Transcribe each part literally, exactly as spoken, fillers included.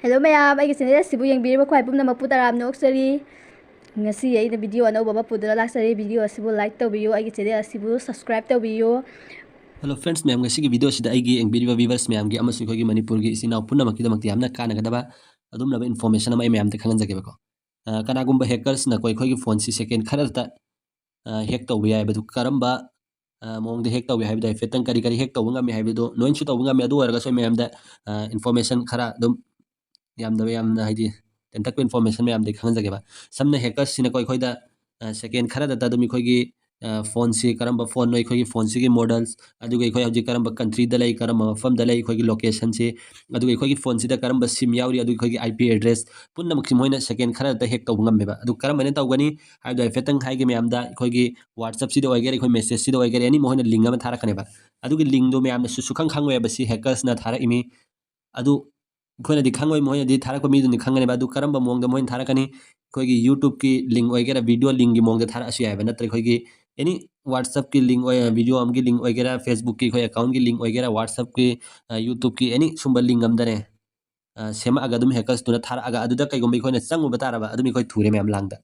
Hello ꯃꯌꯥꯝ, ꯑꯩꯒꯤ channel ꯑꯁꯤꯕꯨ ꯌꯦꯡꯕꯤꯔꯤꯕ ꯈ꯭ꯋꯥꯏ ꯄꯨꯝꯅꯃꯛꯄꯨ ꯇꯔꯥꯝꯅ ꯑꯣꯛꯆꯔꯤ꯫ ꯉꯁꯤ ꯑꯩꯅ video ꯑꯅꯧꯕ ꯑꯃ ꯄꯨꯗꯨꯅ ꯂꯥꯛꯆꯔꯤ꯫ Video ꯑꯁꯤꯕꯨ like ꯇꯧꯕꯤꯌꯨ, ꯑꯩꯒꯤ channel ꯑꯁꯤꯕꯨ subscribe ꯇꯧꯕꯤꯌꯨ꯫ Hello friends ꯃꯌꯥꯝ, ꯉꯁꯤꯒꯤ video ꯑꯁꯤꯗ ꯑꯩꯒꯤ ꯌꯦꯡꯕꯤꯔꯤꯕ viewers ꯃꯌꯥꯝꯒꯤ ꯑꯃꯁꯨꯡ ꯑꯩꯈꯣꯏꯒꯤ ꯃꯅꯤꯄꯨꯔꯒꯤ ꯏꯆꯤꯟ ꯏꯅꯥꯎ ꯄꯨꯝꯅꯃꯛꯀꯤꯗꯃꯛꯇ ꯌꯥꯝꯅ ꯀꯥꯟꯅꯒꯗꯕ ꯑꯗꯨꯝꯂꯕ information ꯑꯃ ꯑꯩ ꯃꯌꯥꯝꯗ ꯈꯪꯍꯟꯖꯒꯦꯕꯀꯣ꯫ ꯑ, ꯀꯅꯥꯒꯨꯝꯕ hackersꯅꯀꯣ ꯑꯩꯈꯣꯏꯒꯤ phoneꯁꯤ second ꯈꯔꯗ, ꯑ, hack ꯇꯧꯕ ꯌꯥꯏꯕ꯫ ꯑꯗꯨ ꯀꯔꯝꯕ, ꯑ, ꯃꯑꯣꯡꯗ hack ꯇꯧꯕ ꯌꯥꯏ ꯍꯥꯏꯕꯗꯣ ꯍꯥꯏꯐꯦꯠꯇꯪ, ꯀꯔꯤ ꯀꯔꯤ hack ꯇꯧꯕ ꯉꯝꯃꯤ ꯍꯥꯏꯕꯗꯣ ꯂꯣꯏꯅꯁꯨ ꯇꯧꯕ ꯉꯝꯃꯤ꯫ ꯑꯗꯨ ꯑꯣꯏꯔꯒꯁꯨ ꯑꯩ ꯃꯌꯥꯝꯗ, ꯑ, information ꯈꯔ ꯑꯗꯨꯝ ꯌꯥꯝꯗꯕ, ꯌꯥꯝꯅ ꯍꯥꯏꯗꯤ ꯇꯦꯟꯇꯛꯄ information ꯃꯌꯥꯝꯗꯒꯤ ꯈꯪꯍꯟꯖꯒꯦꯕ꯫ ꯁꯝꯅ hackersꯁꯤꯅꯀꯣ ꯑꯩꯈꯣꯏꯗ, ꯑ, second ꯈꯔꯗꯇ ꯑꯗꯨꯝ ꯑꯩꯈꯣꯏꯒꯤ, ꯑ, phoneꯁꯤ ꯀꯔꯝꯕ phoneꯅꯣ, ꯑꯩꯈꯣꯏꯒꯤ phoneꯁꯤꯒꯤ models, ꯑꯗꯨꯒ ꯑꯩꯈꯣꯏ ꯍꯧꯖꯤꯛ ꯀꯔꯝꯕ countryꯗ ꯂꯩ, ꯀꯔꯝꯕ ꯃꯐꯝꯗ ꯂꯩ, ꯑꯩꯈꯣꯏꯒꯤ locationꯁꯤ, ꯑꯗꯨꯒ ꯑꯩꯈꯣꯏꯒꯤ phoneꯁꯤꯗ ꯀꯔꯝꯕ SIM ꯌꯥꯎꯔꯤ, ꯑꯗꯨꯒ ꯑꯩꯈꯣꯏꯒꯤ IP address ꯄꯨꯝꯅꯃꯛꯁꯤ ꯃꯣꯏꯅ second ꯈꯔꯗꯇ hack ꯇꯧꯕ ꯉꯝꯃꯦꯕ꯫ ꯑꯗꯨ ꯀꯔꯝꯍꯥꯏꯅ ꯇꯧꯒꯅꯤ ꯍꯥꯏꯕꯗꯣ ꯍꯥꯏꯐꯦꯠꯇꯪ ꯍꯥꯏꯒꯦ ꯃꯌꯥꯝꯗ꯫ ꯑꯩꯈꯣꯏꯒꯤ WhatsAppꯁꯤꯗ ꯑꯣꯏꯒꯦꯔꯥ, ꯑꯩꯈꯣꯏ messageꯁꯤꯗ ꯑꯣꯏꯒꯦꯔꯥ, any ꯃꯈꯣꯏꯅ link ꯑꯃ ꯊꯥꯔꯛꯀꯅꯦꯕ꯫ ꯑꯗꯨꯒꯤ linkꯗꯣ ꯃꯌꯥꯝꯅꯁꯨ ꯁꯨꯈꯪ ꯈꯪꯉꯣꯏꯕ ꯁꯤ hackersꯅ ꯊꯥꯔꯛꯏꯃꯤ꯫ ꯑꯗꯨ ꯑꯩꯈꯣꯏꯅꯗꯤ ꯈꯪꯉꯣꯏ, ꯃꯣꯏꯅꯗꯤ ꯊꯥꯔꯛꯄ ꯃꯤꯗꯨꯅ ꯈꯪꯒꯅꯦꯕ꯫ ꯑꯗꯨ ꯀꯔꯝꯕ ꯃꯑꯣꯡꯗ ꯃꯣꯏꯅ ꯊꯥꯔꯛꯀꯅꯤ? ꯑꯩꯈꯣꯏꯒꯤ YouTubeꯀꯤ link ꯑꯣꯏꯒꯦꯔꯥ, video linkꯀꯤ ꯃꯑꯣꯡꯗ ꯊꯥꯔꯛꯑꯁꯨ ꯌꯥꯏꯕ, ꯅꯠꯇ꯭ꯔꯒ ꯑꯩꯈꯣꯏꯒꯤ any WhatsAppꯀꯤ link ꯑꯣꯏ, video ꯑꯃꯒꯤ link ꯑꯣꯏꯒꯦꯔꯥ, Facebookꯀꯤ ꯑꯩꯈꯣꯏ accountꯀꯤ link ꯑꯣꯏꯒꯦꯔꯥ, WhatsAppꯀꯤ, ꯑ, YouTubeꯀꯤ any ꯁꯨꯝꯕ link ꯑꯃꯗꯅꯦ, ꯑ, ꯁꯦꯝꯃꯛꯑꯒ ꯑꯗꯨꯝ hackersꯇꯨꯅ ꯊꯥꯔꯛꯑꯒ ꯑꯗꯨꯗ ꯀꯩꯒꯨꯝꯕ ꯑꯩꯈꯣꯏꯅ ꯆꯪꯉꯨꯕ ꯇꯥꯔꯕ, ꯑꯗꯨꯝ ꯑꯩꯈꯣꯏ ꯊꯨꯔꯦ ꯃꯌꯥꯝ ꯂꯥꯡꯗ꯫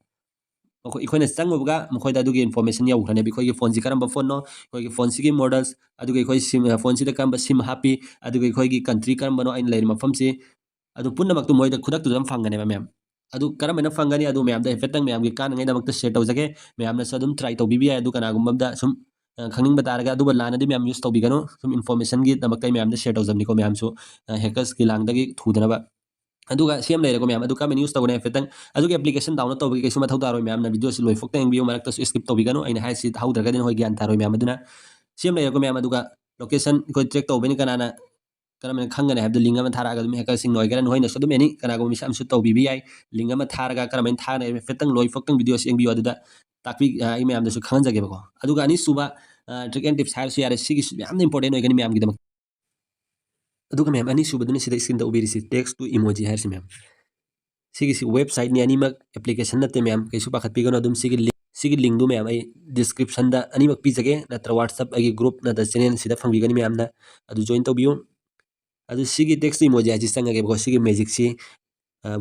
ꯃꯈꯣꯏ, ꯑꯩꯈꯣꯏꯅ ꯆꯪꯉꯨꯕꯒ ꯃꯈꯣꯏꯗ ꯑꯗꯨꯒꯤ information ꯌꯧꯈ꯭ꯔꯅꯦꯕ꯫ ꯑꯩꯈꯣꯏꯒꯤ phoneꯁꯤ ꯀꯔꯝꯕ phoneꯅꯣ, ꯑꯩꯈꯣꯏꯒꯤ phoneꯁꯤꯒꯤ models, ꯑꯗꯨꯒ ꯑꯩꯈꯣꯏ SIM, phoneꯁꯤꯗ ꯀꯔꯝꯕ SIM ꯍꯥꯞꯄꯤ, ꯑꯗꯨꯒ ꯑꯩꯈꯣꯏꯒꯤ country ꯀꯔꯝꯕꯅꯣ, ꯑꯩꯅ ꯂꯩꯔꯤꯕ ꯃꯐꯝꯁꯤ, ꯑꯗꯨ ꯄꯨꯝꯅꯃꯛꯇꯨ ꯃꯣꯏꯗ ꯈꯨꯗꯛꯇꯨꯗ ꯑꯗꯨꯝ ꯐꯪꯒꯅꯦꯕ ꯃꯌꯥꯝ꯫ ꯑꯗꯨ ꯀꯔꯝꯍꯥꯏꯅ ꯐꯪꯒꯅꯤ? ꯑꯗꯨ ꯃꯌꯥꯝꯗ ꯍꯥꯏꯐꯦꯠꯇꯪ ꯃꯌꯥꯝꯒꯤ ꯀꯥꯟꯅꯉꯩꯗꯃꯛꯇ share ꯇꯧꯖꯒꯦ꯫ ꯃꯌꯥꯝꯅꯁꯨ ꯑꯗꯨꯝ try ꯇꯧꯕꯤꯕ ꯌꯥꯏ꯫ ꯑꯗꯨ ꯀꯅꯥꯒꯨꯝꯕ ꯑꯝꯗ ꯁꯨꯝ, ꯑ, ꯈꯪꯅꯤꯡꯕ ꯇꯥꯔꯒ, ꯑꯗꯨꯕꯨ ꯂꯥꯟꯅꯗꯤ ꯃꯌꯥꯝ use ꯇꯧꯕꯤꯒꯅꯨ꯫ ꯁꯨꯝ informationꯒꯤꯗꯃꯛꯇ ꯑꯩ ꯃꯌꯥꯝꯗ share ꯇꯧꯖꯕꯅꯤꯀꯣ, ꯃꯌꯥꯝꯁꯨ, ꯑ, hackersꯀꯤ ꯂꯥꯡꯗꯒꯤ ꯊꯨꯗꯅꯕ꯫ ꯑꯗꯨꯒ ꯁꯤ ꯑꯃ ꯂꯩꯔꯦꯀꯣ ꯃꯌꯥꯝ, ꯑꯗꯨ ꯀꯔꯝꯍꯥꯏꯅ use ꯇꯧꯒꯅꯤ ꯍꯥꯏꯐꯦꯠꯇꯪ꯫ ꯑꯗꯨꯒꯤ application download ꯇꯧꯕꯒꯤ ꯀꯩꯁꯨ ꯃꯊꯧ ꯇꯥꯔꯣꯏ ꯃꯌꯥꯝꯅ, videoꯁꯤ ꯂꯣꯏꯐꯥꯎꯇ ꯌꯦꯡꯕꯤꯌꯨ, ꯃꯔꯛꯇꯁꯨ skip ꯇꯧꯕꯤꯒꯅꯨ꯫ ꯑꯩꯅ ꯍꯥꯏꯔꯤꯁꯤ ꯍꯧꯗ꯭ꯔꯒꯗꯤ ꯅꯈꯣꯏ ꯒ꯭ꯌꯥꯟ ꯇꯥꯔꯣꯏ ꯃꯌꯥꯝ꯫ ꯑꯗꯨꯅ ꯁꯤ ꯑꯃ ꯂꯩꯔꯦꯀꯣ ꯃꯌꯥꯝ꯫ ꯑꯗꯨꯒ location ꯑꯩꯈꯣꯏ track ꯇꯧꯕꯅꯤ, ꯀꯅꯥꯅ ꯀꯔꯝꯍꯥꯏꯅ ꯈꯪꯒꯅꯤ ꯍꯥꯏꯕꯗꯨ link ꯑꯃ ꯊꯥꯔꯛꯑꯒ ꯑꯗꯨꯝ hackerꯁꯤꯡꯅ ꯑꯣꯏꯒꯦꯔꯥ, ꯅꯈꯣꯏꯅꯁꯨ ꯑꯗꯨꯝ any ꯀꯅꯥꯒꯨꯝꯕ ꯃꯤꯁꯛ ꯑꯃꯁꯨ ꯇꯧꯕꯤꯕ ꯌꯥꯏ꯫ Link ꯑꯃ ꯊꯥꯔꯒ ꯀꯔꯝꯍꯥꯏꯅ ꯊꯥꯒꯅꯤ ꯍꯥꯏꯕ ꯍꯥꯏꯐꯦꯠꯇꯪ ꯂꯣꯏꯐꯥꯎꯇꯪ videoꯁꯤ ꯌꯦꯡꯕꯤꯌꯨ꯫ ꯑꯗꯨꯗ ꯇꯥꯛꯄꯤ-, ꯑ, ꯑꯩ ꯃꯌꯥꯝꯗꯁꯨ ꯈꯪꯍꯟꯖꯒꯦꯕꯀꯣ꯫ ꯑꯗꯨꯒ ꯑꯅꯤꯁꯨꯕ, ꯑ, trick and tips ꯍꯥꯏꯔꯁꯨ ꯌꯥꯔꯦ, ꯁꯤꯒꯤꯁꯨ ꯌꯥꯝꯅ important ꯑꯣꯏꯒꯅꯤ ꯃꯌꯥꯝꯒꯤꯗꯃꯛ꯫ ꯑꯗꯨꯒ ꯃꯌꯥꯝ, ꯑꯅꯤꯁꯨꯕꯗꯨꯅ ꯁꯤꯗ screenꯗ ꯎꯕꯤꯔꯤꯁꯤ text to emoji ꯍꯥꯏꯔꯤꯁꯤ ꯃꯌꯥꯝ꯫ ꯁꯤꯒꯤꯁꯤ websiteꯅꯤ, ꯑꯅꯤꯃꯛ application ꯅꯠꯇꯦ ꯃꯌꯥꯝ, ꯀꯩꯁꯨ ꯄꯥꯈꯠꯄꯤꯒꯅꯨ꯫ ꯑꯗꯨꯝ ꯁꯤꯒꯤ link, ꯁꯤꯒꯤ linkꯗꯨ ꯃꯌꯥꯝ ꯑꯩ descriptionꯗ ꯑꯅꯤꯃꯛ ꯄꯤꯖꯒꯦ, ꯅꯠꯇ꯭ꯔ WhatsApp ꯑꯩꯒꯤ group ꯅꯠꯇ꯭ꯔ channelꯁꯤꯗ ꯐꯪꯕꯤꯒꯅꯤ ꯃꯌꯥꯝꯅ, ꯑꯗꯨ join ꯇꯧꯕꯤꯌꯨ꯫ ꯑꯗꯨ ꯁꯤꯒꯤ text emoji ꯍꯥꯏꯁꯤ ꯆꯪꯉꯒꯦꯕꯀꯣ꯫ ꯁꯤꯒꯤ magicꯁꯤ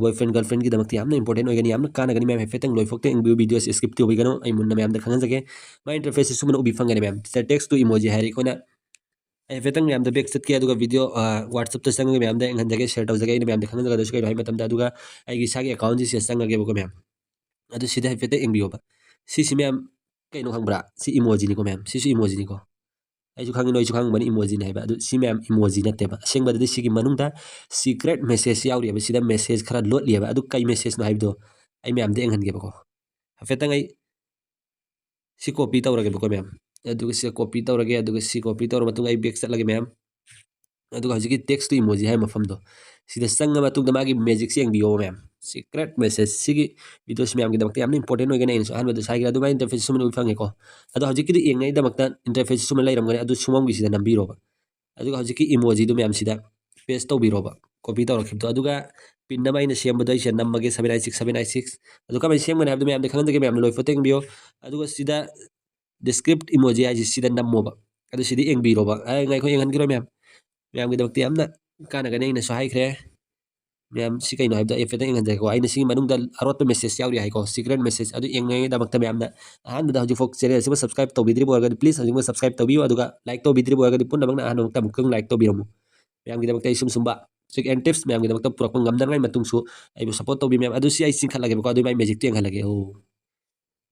boyfriend girlfriendꯒꯤꯗꯃꯛꯇ ꯌꯥꯝꯅ important ꯑꯣꯏꯒꯅꯤ, ꯌꯥꯝꯅ ꯀꯥꯟꯅꯒꯅꯤ꯫ ꯃꯌꯥꯝ ꯍꯥꯏꯐꯦꯠꯇꯪ ꯂꯣꯏꯐꯥꯎꯇ ꯌꯦꯡꯕꯤꯌꯨ, videoꯁꯤ skip ꯇꯧꯕꯤꯒꯅꯨ꯫ ꯑꯩ ꯃꯨꯟꯅ ꯃꯌꯥꯝꯗ ꯈꯪꯍꯟꯖꯒꯦ꯫ ꯃꯥꯏ interfaceꯁꯤ ꯁꯨꯃꯥꯏꯅ ꯎꯕꯤ ꯐꯪꯒꯅꯤ ꯃꯌꯥꯝ꯫ Text to emoji ꯍꯥꯏꯔꯦ ꯑꯩꯈꯣꯏꯅ꯫ ꯑꯩ ꯍꯥꯏꯐꯦꯠꯇꯪ ꯃꯌꯥꯝꯗ back ꯆꯠꯀꯦ, ꯑꯗꯨꯒ video WhatsAppꯇ ꯆꯪꯉꯒ ꯃꯌꯥꯝꯗ ꯌꯦꯡꯍꯟꯖꯒꯦ, share ꯇꯧꯖꯒꯦ꯫ ꯑꯩꯅ ꯃꯌꯥꯝꯗ ꯈꯪꯍꯟꯖꯒꯗꯣꯏꯁꯤ ꯀꯩꯅꯣ ꯍꯥꯏꯕ ꯃꯇꯝꯗ, ꯑꯗꯨꯒ ꯑꯩꯒꯤ ꯏꯁꯥꯒꯤ accountꯁꯤ ꯁꯤꯗ ꯆꯪꯉꯒꯦꯕꯀꯣ ꯃꯌꯥꯝ꯫ ꯑꯗꯨ ꯁꯤꯗ ꯍꯥꯏꯐꯦꯠꯇꯪ ꯌꯦꯡꯕꯤꯌꯣꯕ꯫ ꯁꯤꯁꯤ ꯃꯌꯥꯝ ꯀꯩꯅꯣ ꯈꯪꯕ꯭ꯔꯥ? ꯁꯤ emojiꯅꯤꯀꯣ ꯃꯌꯥꯝ, ꯁꯤꯁꯨ emojiꯅꯤꯀꯣ꯫ ꯑꯩꯁꯨ ꯈꯪꯉꯤ, ꯅꯣꯏꯁꯨ ꯈꯪꯉꯝꯒꯅꯤ emojiꯅꯤ ꯍꯥꯏꯕ꯫ ꯑꯗꯨ ꯁꯤ ꯃꯌꯥꯝ emoji ꯅꯠꯇꯦꯕ꯫ ꯑꯁꯦꯡꯕꯗꯗꯤ ꯁꯤꯒꯤ ꯃꯅꯨꯡꯗ secret message ꯌꯥꯎꯔꯤꯑꯕ꯫ ꯁꯤꯗ message ꯈꯔ ꯂꯣꯠꯂꯤꯑꯕ꯫ ꯑꯗꯨ ꯀꯩ messageꯅꯣ ꯍꯥꯏꯕꯗꯣ ꯑꯩ ꯃꯌꯥꯝꯗ ꯌꯦꯡꯍꯟꯒꯦꯕꯀꯣ꯫ ꯍꯥꯏꯐꯦꯠꯇꯪ ꯑꯩ ꯁꯤ copy ꯇꯧꯔꯒꯦꯕꯀꯣ ꯃꯌꯥꯝ꯫ ꯑꯗꯨꯒ ꯁꯤꯗ copy ꯇꯧꯔꯒꯦ꯫ ꯑꯗꯨꯒ ꯁꯤ copy ꯇꯧꯔ ꯃꯇꯨꯡꯗ ꯑꯩ back ꯆꯠꯂꯒꯦ ꯃꯌꯥꯝ꯫ ꯑꯗꯨꯒ ꯍꯧꯖꯤꯛꯀꯤ text to emoji ꯍꯥꯏꯕ ꯃꯐꯝꯗꯣ, ꯁꯤꯗ ꯆꯪꯉ ꯃꯇꯨꯡꯗ ꯃꯥꯒꯤ magicꯁꯤ ꯌꯦꯡꯕꯤꯌꯣ ꯃꯌꯥꯝ꯫ Secret message ꯁꯤꯒꯤ videoꯁꯤ ꯃꯌꯥꯝꯒꯤꯗꯃꯛꯇ ꯌꯥꯝꯅ important ꯑꯣꯏꯒꯅꯤ꯫ ꯑꯩꯅꯁꯨ ꯑꯍꯥꯟꯕꯗ ꯍꯥꯏꯈ꯭ꯔꯦ, ꯑꯗꯨꯃꯥꯏꯅ interface ꯁꯨꯃꯥꯏꯅ ꯎꯕ ꯐꯪꯉꯦꯀꯣ꯫ ꯑꯗꯣ ꯍꯧꯖꯤꯛꯀꯤꯗꯤ ꯌꯦꯡꯅꯉꯥꯏꯗꯃꯛꯇ interface ꯁꯨꯃꯥꯏꯅ ꯂꯩꯔꯝꯒꯅꯤ, ꯑꯗꯨ ꯁꯨꯃꯝꯒꯤꯁꯤꯗ ꯅꯝꯕꯤꯔꯣꯕ꯫ ꯑꯗꯨꯒ ꯍꯧꯖꯤꯛꯀꯤ emojiꯗꯨ ꯃꯌꯥꯝꯁꯤꯗ paste ꯇꯧꯕꯤꯔꯣꯕ, copy ꯇꯧꯔꯛꯈꯤꯕꯗꯣ꯫ ꯑꯗꯨꯒ pin ꯑꯃ ꯑꯩꯅ ꯁꯦꯝꯕꯗꯣ ꯑꯩꯁꯦ ꯅꯝꯃꯒꯦ, seven nine six seven nine six꯫ ꯑꯗꯨ ꯀꯃꯥꯏꯅ ꯁꯦꯝꯒꯅꯤ ꯍꯥꯏꯕꯗꯨ ꯃꯌꯥꯝꯗ ꯈꯪꯍꯟꯖꯒꯦ, ꯃꯌꯥꯝꯅ ꯂꯣꯏꯐꯥꯎ ꯌꯦꯡꯕꯤꯌꯣ꯫ ꯑꯗꯨꯒ ꯁꯤꯗ descript emoji ꯍꯥꯏꯁꯤ ꯁꯤꯗ ꯅꯝꯃꯣꯕ꯫ ꯑꯗꯨ ꯁꯤꯗ ꯌꯦꯡꯕꯤꯔꯣꯕ꯫ ꯑꯩ ꯉꯥꯏꯈꯣ, ꯌꯦꯡꯍꯟꯈꯤꯔꯣꯏ ꯃꯌꯥꯝ꯫ ꯃꯌꯥꯝꯒꯤꯗꯃꯛꯇ ꯌꯥꯝꯅ ꯀꯥꯟꯅꯒꯅꯤ, ꯑꯩꯅꯁꯨ ꯍꯥꯏꯈ꯭ꯔꯦ꯫ ꯃꯌꯥꯝ ꯁꯤ ꯀꯩꯅꯣ ꯍꯥꯏꯕꯗ ꯍꯥꯏꯐꯦꯠꯇꯪ ꯌꯦꯡꯍꯟꯖꯒꯦꯀꯣ꯫ ꯑꯩꯅ ꯁꯤꯒꯤ ꯃꯅꯨꯡꯗ ꯑꯔꯣꯠꯄ message ꯌꯥꯎꯔꯤ ꯍꯥꯏꯀꯣ, secret message꯫ ꯑꯗꯨ ꯌꯦꯡꯅꯉꯥꯏꯒꯤꯗꯃꯛꯇ ꯃꯌꯥꯝꯅ ꯑꯍꯥꯟꯕꯗ ꯍꯧꯖꯤꯛꯐꯥꯎ channelꯁꯤꯕꯨ subscribe ꯇꯧꯕꯤꯗ꯭ꯔꯤꯕ ꯑꯣꯏꯔꯒꯗꯤ please ꯍꯧꯖꯤꯛꯃꯛ subscribe ꯇꯧꯕꯤꯌꯨ꯫ ꯑꯗꯨꯒ like ꯇꯧꯕꯤꯗ꯭ꯔꯤꯕ ꯑꯣꯏꯔꯒꯗꯤ ꯄꯨꯟꯅꯃꯛꯅ ꯑꯍꯥꯟꯕꯃꯛꯇ ꯑꯃꯨꯛꯇꯪ like ꯇꯧꯕꯤꯔꯝꯃꯨ꯫ ꯃꯌꯥꯝꯒꯤꯗꯃꯛꯇ ꯑꯩ ꯁꯨꯝ ꯁꯨꯝꯕ trick and tips ꯃꯌꯥꯝꯒꯤꯗꯃꯛꯇ ꯄꯨꯔꯛꯄ ꯉꯝꯅꯉꯥꯏ ꯃꯇꯨꯡꯁꯨ ꯑꯩꯕꯨ support ꯇꯧꯕꯤꯌꯨ ꯃꯌꯥꯝ꯫ ꯑꯗꯨ ꯁꯤ ꯑꯩ ꯆꯤꯡꯈꯠꯂꯒꯦꯕꯀꯣ, ꯑꯗꯨꯒꯤ ꯃꯥꯏ magicꯇꯨ ꯌꯦꯡꯍꯜꯂꯒꯦ꯫ ꯑꯣ꯫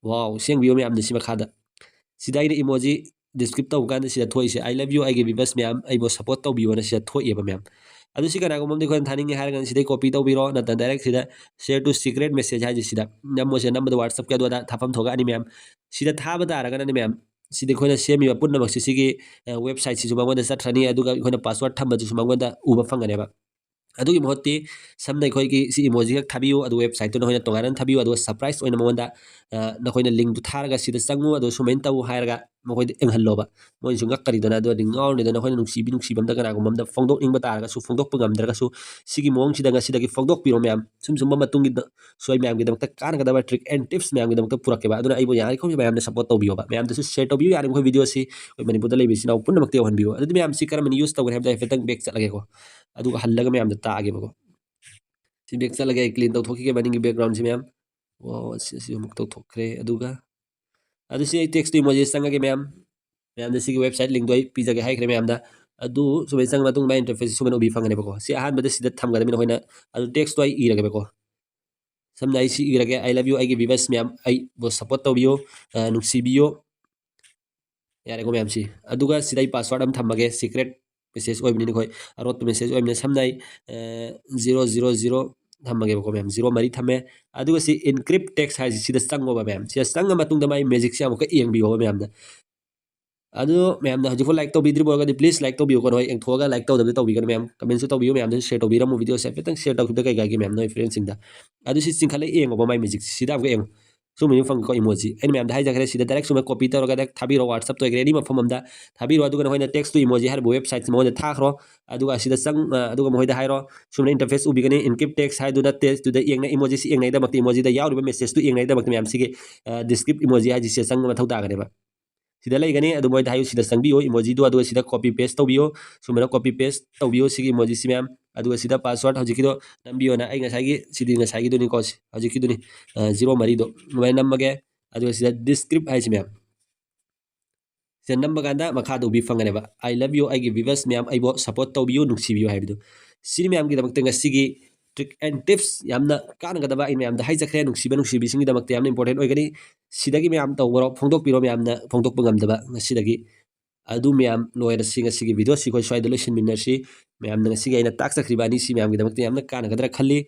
Wow, ꯁꯤ ꯌꯦꯡꯕꯤꯌꯨ ꯃꯌꯥꯝꯗ ꯁꯤ ꯃꯈꯥꯗ꯫ ꯁꯤꯗ ꯑꯩꯅ emoji descript ꯇꯧꯕ ꯀꯥꯟꯗ ꯁꯤꯗ ꯊꯣꯛꯏꯁꯦ, "I love you, ꯑꯩꯒꯤ viewers ꯃꯌꯥꯝ, ꯑꯩꯕꯨ support ꯇꯧꯕꯤꯌꯣꯅ" ꯁꯤꯗ ꯊꯣꯛꯑꯦꯕ ꯃꯌꯥꯝ꯫ ꯑꯗꯨ ꯁꯤ ꯀꯅꯥꯒꯨꯝꯕ ꯑꯃꯗꯤ ꯑꯩꯈꯣꯏꯅ ꯊꯥꯅꯤꯡꯉꯦ ꯍꯥꯏꯔꯒꯅ ꯁꯤꯗꯩ copy ꯇꯧꯕꯤꯔꯣ, ꯅꯠꯇ꯭ꯔꯒ direct ꯁꯤꯗ share to secret message ꯍꯥꯏꯁꯦ ꯁꯤꯗ ꯅꯝꯃꯣꯁꯦ꯫ ꯅꯝꯕꯗ WhatsAppꯀꯤ ꯑꯗꯨ ꯑꯗꯥ ꯊꯥꯐꯝ ꯊꯣꯛꯂꯛꯑꯅꯤ ꯃꯌꯥꯝ꯫ ꯁꯤꯗ ꯊꯥꯕ ꯇꯥꯔꯒꯅꯅꯦ ꯃꯌꯥꯝ, ꯁꯤꯗ ꯑꯩꯈꯣꯏꯅ ꯁꯦꯝꯃꯤꯕ ꯄꯨꯝꯅꯃꯛꯁꯦ ꯁꯤꯒꯤ, ꯑ, websiteꯁꯤꯁꯨ ꯃꯉꯣꯟꯗ ꯆꯠꯈ꯭ꯔꯅꯤ, ꯑꯗꯨꯒ ꯑꯩꯈꯣꯏꯅ password ꯊꯝꯕꯗꯨꯁꯨ ꯃꯉꯣꯟꯗ ꯎꯕ ꯐꯪꯒꯅꯦꯕ꯫ ꯑꯗꯨꯒꯤ ꯃꯍꯨꯠꯇꯤ ꯁꯝꯅ ꯑꯩꯈꯣꯏꯒꯤ ꯁꯤ emoji ꯈꯛ ꯊꯥꯕꯤꯌꯨ, ꯑꯗꯨꯒ website ꯇꯨ ꯅꯈꯣꯏꯅ ꯇꯣꯉꯥꯟꯅ ꯊꯥꯕꯤꯌꯨ, ꯑꯗꯨꯒ surprise ꯑꯣꯏꯅ ꯃꯉꯣꯟꯗ, ꯑ, ꯅꯈꯣꯏꯅ link ꯇꯨ ꯊꯥꯔꯒ "ꯁꯤꯗ ꯆꯪꯉꯨ, ꯑꯗꯨꯒ ꯁꯨꯃꯥꯏꯅ ꯇꯧ" ꯍꯥꯏꯔꯒ ꯃꯈꯣꯏꯗ ꯌꯦꯡꯍꯜꯂꯣꯕ꯫ ꯃꯣꯏꯅꯁꯨ ꯉꯛꯀꯅꯤꯗꯅ, ꯑꯗꯨꯒꯗꯤ ꯉꯥꯎꯔꯅꯤꯗꯅ꯫ ꯑꯩꯈꯣꯏꯅ ꯅꯨꯡꯁꯤꯕꯤ ꯅꯨꯡꯁꯤꯕ ꯑꯝꯗ ꯀꯅꯥꯒꯨꯝꯕ ꯑꯝꯗ ꯐꯣꯡꯗꯣꯛꯅꯤꯡꯕ ꯇꯥꯔꯒꯁꯨ, ꯐꯣꯡꯗꯣꯛꯄ ꯉꯝꯗ꯭ꯔꯒꯁꯨ, ꯁꯤꯒꯤ ꯃꯑꯣꯡꯁꯤꯗ ꯉꯁꯤꯗꯒꯤ ꯐꯣꯡꯗꯣꯛꯄꯤꯔꯣ ꯃꯌꯥꯝ꯫ ꯁꯨꯝ ꯁꯨꯝꯕ ꯃꯇꯨꯡꯒꯤ ꯁꯣꯏ ꯃꯌꯥꯝꯒꯤꯗꯃꯛꯇ ꯀꯥꯟꯅꯒꯗꯕ trick and tips ꯃꯌꯥꯝꯒꯤꯗꯃꯛꯇ ꯄꯨꯔꯛꯀꯦꯕ꯫ ꯑꯗꯨꯅ ꯑꯩꯕꯨ ꯌꯥꯔꯤꯈꯩ ꯃꯌꯥꯝꯅ support ꯇꯧꯕꯤꯌꯣꯕ꯫ ꯃꯌꯥꯝꯗꯁꯨ share ꯇꯧꯕꯤꯌꯨ, ꯌꯥꯔꯤꯈꯩ video ꯑꯁꯤ ꯑꯩꯈꯣꯏ ꯃꯅꯤꯄꯨꯔꯗ ꯂꯩꯕ ꯏꯆꯤꯟ ꯏꯅꯥꯎ ꯄꯨꯝꯅꯃꯛꯇ ꯌꯧꯍꯟꯕꯤꯌꯨ꯫ ꯑꯗꯨꯗꯤ ꯃꯌꯥꯝ ꯁꯤ ꯀꯔꯝꯕꯅ use ꯇꯧꯒꯅꯤ ꯍꯥꯏꯕꯗꯣ ꯍꯥꯏꯐꯦꯠꯇꯪ back ꯆꯠꯂꯒꯦꯀꯣ꯫ ꯑꯗꯨꯒ ꯍꯜꯂꯒ ꯃꯌꯥꯝꯗ ꯇꯥꯛꯑꯒꯦꯕꯀꯣ꯫ ꯁꯤ back ꯆꯠꯂꯒꯦ, ꯑꯩ clean ꯇꯧꯊꯣꯛꯈꯤꯒꯦ ꯃꯅꯤꯡꯒꯤ background ꯁꯤ ꯃꯌꯥꯝ꯫ ꯑꯣ, ꯁꯤ, ꯁꯤ ꯑꯃꯨꯛ ꯇꯧꯊꯣꯛꯈ꯭ꯔꯦ꯫ ꯑꯗꯨꯒ ꯑꯗꯨ ꯁꯤ ꯑꯩ text emoji ꯆꯪꯉꯒꯦ ꯃꯌꯥꯝ꯫ ꯃꯌꯥꯝꯗ ꯁꯤꯒꯤ website link ꯇꯣ ꯑꯩ ꯄꯤꯖꯒꯦ ꯍꯥꯏꯈ꯭ꯔꯦ ꯃꯌꯥꯝꯗ꯫ ꯑꯗꯨ ꯁꯨꯃꯥꯏꯅ ꯆꯪꯕ ꯃꯇꯨꯡꯗ interface ꯁꯨꯃꯥꯏꯅ ꯎꯕꯤ ꯐꯪꯒꯅꯦꯕꯀꯣ꯫ ꯁꯤ ꯑꯍꯥꯟꯕꯗ ꯁꯤꯗ ꯊꯝꯒꯗꯕꯅꯤ ꯅꯈꯣꯏꯅ꯫ ꯑꯗꯨ text ꯇꯣ ꯑꯩ ꯏꯔꯒꯦꯕꯀꯣ꯫ ꯁꯝꯅ ꯑꯩ ꯁꯤ ꯏꯔꯒꯦ, "I love you" ꯑꯩꯒꯤ viewers ꯃꯌꯥꯝ, ꯑꯩꯕꯨ support ꯇꯧꯕꯤꯌꯨ, ꯑ, ꯅꯨꯡꯁꯤꯕꯤꯌꯨ꯫ ꯌꯥꯔꯦꯀꯣ ꯃꯌꯥꯝꯁꯤ꯫ ꯑꯗꯨꯒ ꯁꯤꯗ ꯑꯩ password ꯑꯃ ꯊꯝꯃꯒꯦ, secret message ꯑꯣꯏꯕꯅꯤꯅ ꯑꯩꯈꯣꯏ ꯑꯔꯣꯠꯄ message ꯑꯣꯏꯕꯅꯤꯅ꯫ ꯁꯝꯅ ꯑꯩ, ꯑ, zero zero zero ꯊꯝꯃꯒꯦꯕꯀꯣ ꯃꯌꯥꯝ, zero ꯃꯔꯤ ꯊꯝꯃꯦ꯫ ꯑꯗꯨꯒ ꯁꯤ encrypt text ꯍꯥꯏꯁꯤ ꯁꯤꯗ ꯆꯪꯉꯣꯕ ꯃꯌꯥꯝ꯫ ꯁꯤꯗ ꯆꯪꯉ ꯃꯇꯨꯡꯗ ꯃꯥꯒꯤ magic ꯁꯦ ꯑꯃꯨꯛꯀ ꯌꯦꯡꯕꯤꯌꯣꯕ ꯃꯌꯥꯝꯅ꯫ ꯑꯗꯨ ꯃꯌꯥꯝꯅ ꯍꯧꯖꯤꯛꯐꯥꯎ like ꯇꯧꯕꯤꯗ꯭ꯔꯤꯕ ꯑꯣꯏꯔꯒꯗꯤ please like ꯇꯧꯕꯤꯌꯨꯀꯣ꯫ ꯅꯣꯏ ꯌꯦꯡꯊꯣꯛꯑꯒ like ꯇꯧꯗꯕꯗꯤ ꯇꯧꯕꯤꯒꯅꯨ ꯃꯌꯥꯝ꯫ Comment ꯁꯨ ꯇꯧꯕꯤꯌꯨ ꯃꯌꯥꯝꯗꯁꯨ, share ꯇꯧꯕꯤꯔꯝꯃꯨ video ꯁꯦ ꯍꯥꯏꯐꯦꯠꯇꯪ share ꯇꯧꯈꯤꯕꯗ ꯀꯩ ꯀꯥꯏꯒꯦ ꯃꯌꯥꯝ ꯅꯣꯏ friend ꯁꯤꯡꯗ꯫ ꯑꯗꯨ ꯁꯤ ꯆꯤꯡꯈꯠꯂ ꯌꯦꯡꯉꯣꯕ ꯃꯥꯏ magic ꯁꯤ꯫ ꯁꯤꯗ ꯑꯃꯨꯛꯀ ꯌꯦꯡꯉꯨ꯫ ꯁꯨꯝꯕ ꯑꯃ ꯐꯪꯉꯤꯀꯣ emoji꯫ ꯑꯩꯅ ꯃꯌꯥꯝꯗ ꯍꯥꯏꯖꯈ꯭ꯔꯦ, ꯁꯤꯗ direct ꯁꯨꯃꯥꯏꯅ copy ꯇꯧꯔꯒ direct ꯊꯥꯕꯤꯔꯣ, WhatsApp ꯇ ꯑꯣꯏꯒꯦꯔꯥ any ꯃꯐꯝ ꯑꯝꯗ ꯊꯥꯕꯤꯔꯣ꯫ ꯑꯗꯨꯒ ꯅꯈꯣꯏꯅ text to emoji ꯍꯥꯏꯔꯤꯕ website ꯁꯤ ꯃꯉꯣꯟꯗ ꯊꯥꯈ꯭ꯔꯣ꯫ ꯑꯗꯨꯒ ꯑꯁꯤꯗ ꯆꯪ-, ꯑ, ꯑꯗꯨꯒ ꯃꯈꯣꯏꯗ ꯍꯥꯏꯔꯣ, ꯁꯨꯃꯥꯏꯅ interface ꯎꯕꯤꯒꯅꯤ, encrypt text ꯍꯥꯏꯗꯨꯅ text ꯇꯨꯗ ꯌꯦꯡꯅ emoji ꯁꯤ ꯌꯦꯡꯅꯉꯥꯏꯗꯃꯛꯇ, emoji ꯗ ꯌꯥꯎꯔꯤꯕ message ꯇꯨ ꯌꯦꯡꯅꯉꯥꯏꯗꯃꯛꯇ ꯃꯌꯥꯝ ꯁꯤꯒꯤ, ꯑ, describe emoji ꯍꯥꯏꯁꯤ ꯁꯤꯗ ꯆꯪꯕ ꯃꯊꯧ ꯇꯥꯒꯅꯦꯕ꯫ ꯁꯤꯗ ꯂꯩꯒꯅꯤ, ꯑꯗꯨ ꯃꯣꯏꯗ ꯍꯥꯏꯌꯨ, "ꯁꯤꯗ ꯆꯪꯕꯤꯌꯨ emoji ꯗꯣ, ꯑꯗꯨꯒ ꯁꯤꯗ copy paste ꯇꯧꯕꯤꯌꯨ, ꯁꯨꯃꯥꯏꯅ copy paste ꯇꯧꯕꯤꯌꯨ ꯁꯤꯒꯤ emoji ꯁꯤ ꯃꯌꯥꯝ꯫ ꯑꯗꯨꯒ ꯁꯤꯗ password ꯍꯧꯖꯤꯛꯀꯤꯗꯣ ꯅꯝꯕꯤꯌꯣꯅ", ꯑꯩ ꯉꯁꯥꯏꯒꯤ, ꯁꯤꯗꯤ ꯉꯁꯥꯏꯒꯤꯗꯨꯅꯤꯀꯣ, ꯁꯤ ꯍꯧꯖꯤꯛꯀꯤꯗꯨꯅꯤ, ꯑ, zero ꯃꯔꯤꯗꯣ ꯑꯗꯨꯃꯥꯏꯅ ꯅꯝꯃꯒꯦ꯫ ꯑꯗꯨꯒ ꯁꯤꯗ describe ꯍꯥꯏꯁꯤ ꯃꯌꯥꯝ, ꯁꯤꯗ ꯅꯝꯕ ꯀꯥꯟꯗ ꯃꯈꯥꯗ ꯎꯕꯤ ꯐꯪꯒꯅꯦꯕ, "I love you ꯑꯩꯒꯤ viewers ꯃꯌꯥꯝ, ꯑꯩꯕꯨ support ꯇꯧꯕꯤꯌꯨ, ꯅꯨꯡꯁꯤꯕꯤꯌꯨ" ꯍꯥꯏꯕꯗꯨ꯫ ꯁꯤꯅꯤ ꯃꯌꯥꯝꯒꯤꯗꯃꯛꯇ ꯉꯁꯤꯒꯤ trick and tips, ꯌꯥꯝꯅ ꯀꯥꯟꯅꯒꯗꯕ ꯑꯩ ꯃꯌꯥꯝꯗ ꯍꯥꯏꯖꯈ꯭ꯔꯦ꯫ ꯅꯨꯡꯁꯤꯕ ꯅꯨꯡꯁꯤꯕꯤꯁꯤꯡꯒꯤꯗꯃꯛꯇ ꯌꯥꯝꯅ important ꯑꯣꯏꯒꯅꯤ꯫ ꯁꯤꯗꯒꯤ ꯃꯌꯥꯝ ꯇꯧꯕꯔꯣ, ꯐꯣꯡꯗꯣꯛꯄꯤꯔꯣ ꯃꯌꯥꯝꯅ ꯐꯣꯡꯗꯣꯛꯄ ꯉꯝꯗꯕ ꯉꯁꯤꯗꯒꯤ꯫ ꯑꯗꯨ ꯃꯌꯥꯝ ꯂꯣꯏꯔꯁꯤ, ꯉꯁꯤꯒꯤ video ꯁꯤ ꯑꯩꯈꯣꯏ ꯁ꯭ꯋꯥꯏꯗ ꯂꯣꯏꯁꯤꯟꯃꯤꯟꯅꯔꯁꯤ꯫ ꯃꯌꯥꯝꯅ ꯉꯁꯤꯒꯤ ꯑꯩꯅ ꯇꯥꯛꯆꯈ꯭ꯔꯤꯕ ꯑꯅꯤꯁꯤ ꯃꯌꯥꯝꯒꯤꯗꯃꯛꯇ ꯌꯥꯝꯅ ꯀꯥꯟꯅꯒꯗ꯭ꯔꯥ ꯈꯜꯂꯤ꯫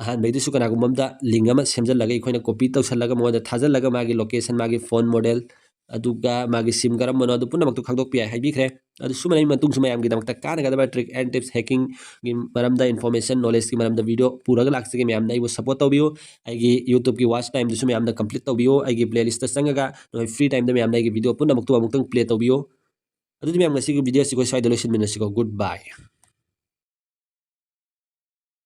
ꯑꯍꯥꯟꯕꯩꯗꯨꯁꯨ ꯀꯅꯥꯒꯨꯝꯕ ꯑꯝꯗ link ꯑꯃ ꯁꯦꯝꯖꯤꯜꯂꯒ ꯑꯩꯈꯣꯏꯅ copy ꯇꯧꯁꯜꯂꯒ ꯃꯉꯣꯟꯗ ꯊꯥꯖꯤꯜꯂꯒ ꯃꯥꯒꯤ location, ꯃꯥꯒꯤ phone model, ꯑꯗꯨꯒ ꯃꯥꯒꯤ ꯁꯤꯝ ꯀꯔꯝꯕꯅꯣ, ꯑꯗꯨ ꯄꯨꯝꯅꯃꯛꯇꯨ ꯈꯪꯗꯣꯛꯄ ꯌꯥꯏ, ꯍꯥꯏꯕꯤꯈ꯭ꯔꯦ꯫ ꯑꯗꯨ ꯁꯨꯃꯥꯏꯅ ꯑꯩ ꯃꯇꯨꯡꯁꯨ ꯃꯌꯥꯝꯒꯤꯗꯃꯛꯇ ꯀꯥꯟꯅꯒꯗꯕ trick and tips, hacking ꯒꯤ ꯃꯔꯝꯗ, information, knowledge ꯀꯤ ꯃꯔꯝꯗ video ꯄꯨꯔꯒ ꯂꯥꯛꯆꯒꯦ꯫ ꯃꯌꯥꯝꯅ ꯑꯩꯕꯨ support ꯇꯧꯕꯤꯌꯨ꯫ ꯑꯩꯒꯤ YouTube ꯀꯤ watch time ꯗꯨꯁꯨ ꯃꯌꯥꯝꯅ complete ꯇꯧꯕꯤꯌꯨ꯫ ꯑꯩꯒꯤ playlist ꯇ ꯆꯪꯉꯒ ꯅꯣꯏ free time ꯗ ꯃꯌꯥꯝꯅ ꯑꯩꯒꯤ video ꯄꯨꯝꯅꯃꯛꯇꯨ ꯑꯃꯨꯛꯇꯪ play ꯇꯧꯕꯤꯌꯨ꯫ ꯑꯗꯨꯗꯤ ꯃꯌꯥꯝ, ꯉꯁꯤꯒꯤ video ꯑꯁꯤ ꯑꯩꯈꯣꯏ ꯁ꯭ꯋꯥꯏꯗ ꯂꯣꯏꯁꯤꯟꯃꯤꯟꯅꯁꯤꯀꯣ꯫ Good bye꯫